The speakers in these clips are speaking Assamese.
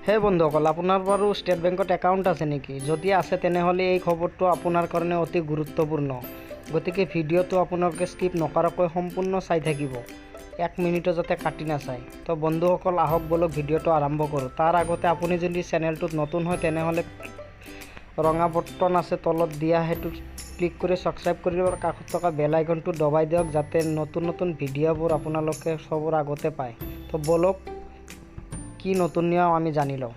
হে বন্ধুসকল, আপোনাৰ বাৰু ষ্টেট বেংকত একাউণ্ট আছে নেকি? যদি আছে, তেনেহ'লে এই খবৰটো আপোনাৰ কাৰণে অতি গুৰুত্বপূৰ্ণ। গতিকে ভিডিঅ'টো আপোনালোকে স্কিপ নকৰাকৈ সম্পূৰ্ণ চাই থাকিব, এক মিনিটো যাতে কাটি নাচায়। তো বন্ধুসকল, আহক ব'লক ভিডিঅ'টো আৰম্ভ কৰোঁ। তাৰ আগতে আপুনি যদি চেনেলটোত নতুন হয়, তেনেহ'লে ৰঙা বটন আছে তলত দিয়া, সেইটো ক্লিক কৰি ছাবস্ক্ৰাইব কৰি দিব আৰু কাষত থকা বেল আইকনটো দবাই দিয়ক, যাতে নতুন নতুন ভিডিঅ'বোৰ আপোনালোকে চবৰ আগতে পায়। তো ব'লক, কি নতুন নিয়ম আমি জানি লওঁ।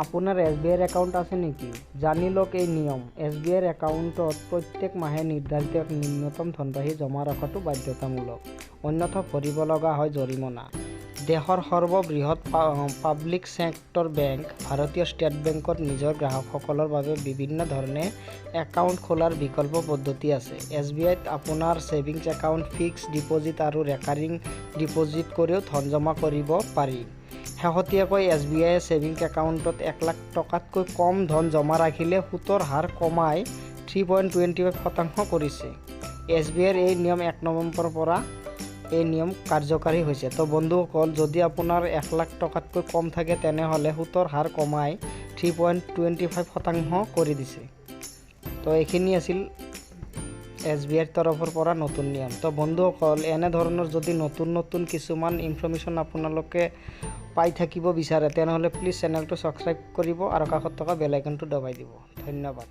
আপোনাৰ এছ বি আইৰ একাউণ্ট আছে নেকি? জানি লওক এই নিয়ম। এছ বি আইৰ একাউণ্টত প্ৰত্যেক মাহে নিৰ্ধাৰিত এক ন্যূনতম ধনৰাশি জমা ৰখাটো বাধ্যতামূলক, অন্যথা ভৰিব লগা হয় জৰিমনা। দেশৰ সৰ্ববৃহৎ পাব্লিক ছেক্টৰ বেংক ভাৰতীয় ষ্টেট বেংকত নিজৰ গ্ৰাহকসকলৰ বাবে বিভিন্ন ধৰণে একাউণ্ট খোলাৰ বিকল্প পদ্ধতি আছে। এছ বি আইত আপোনাৰ ছেভিংছ একাউণ্ট, ফিক্সড ডিপ'জিট আৰু ৰেকাৰিং ডিপ'জিট কৰিও ধন জমা কৰিব পাৰি। শেহতীয়াকৈ এছ বি আইয়ে ছেভিংছ একাউণ্টত 1 লাখ টকাতকৈ কম ধন জমা ৰাখিলে সুতৰ হাৰ কমাই 3.25% কৰিছে। এছ বি আইৰ এই নিয়ম 1 নৱেম্বৰৰ পৰা এই নিয়ম কাৰ্যকাৰী হৈছে। তো বন্ধুসকল, যদি আপোনাৰ 1 লাখ টকাতকৈ কম থাকে, তেনেহ'লে সুতৰ হাৰ কমাই 3.25% কৰি দিছে। তো এইখিনি আছিল এছ বি আইৰ তৰফৰ পৰা নতুন নিয়ম। তো বন্ধুসকল, এনেধৰণৰ যদি নতুন নতুন কিছুমান ইনফৰ্মেশ্যন আপোনালোকে পাই থাকিব বিচাৰে, তেনেহ'লে প্লিজ চেনেলটো ছাবস্ক্ৰাইব কৰিব আৰু কাষত থকা বেল আইকনটো দবাই দিব। ধন্যবাদ।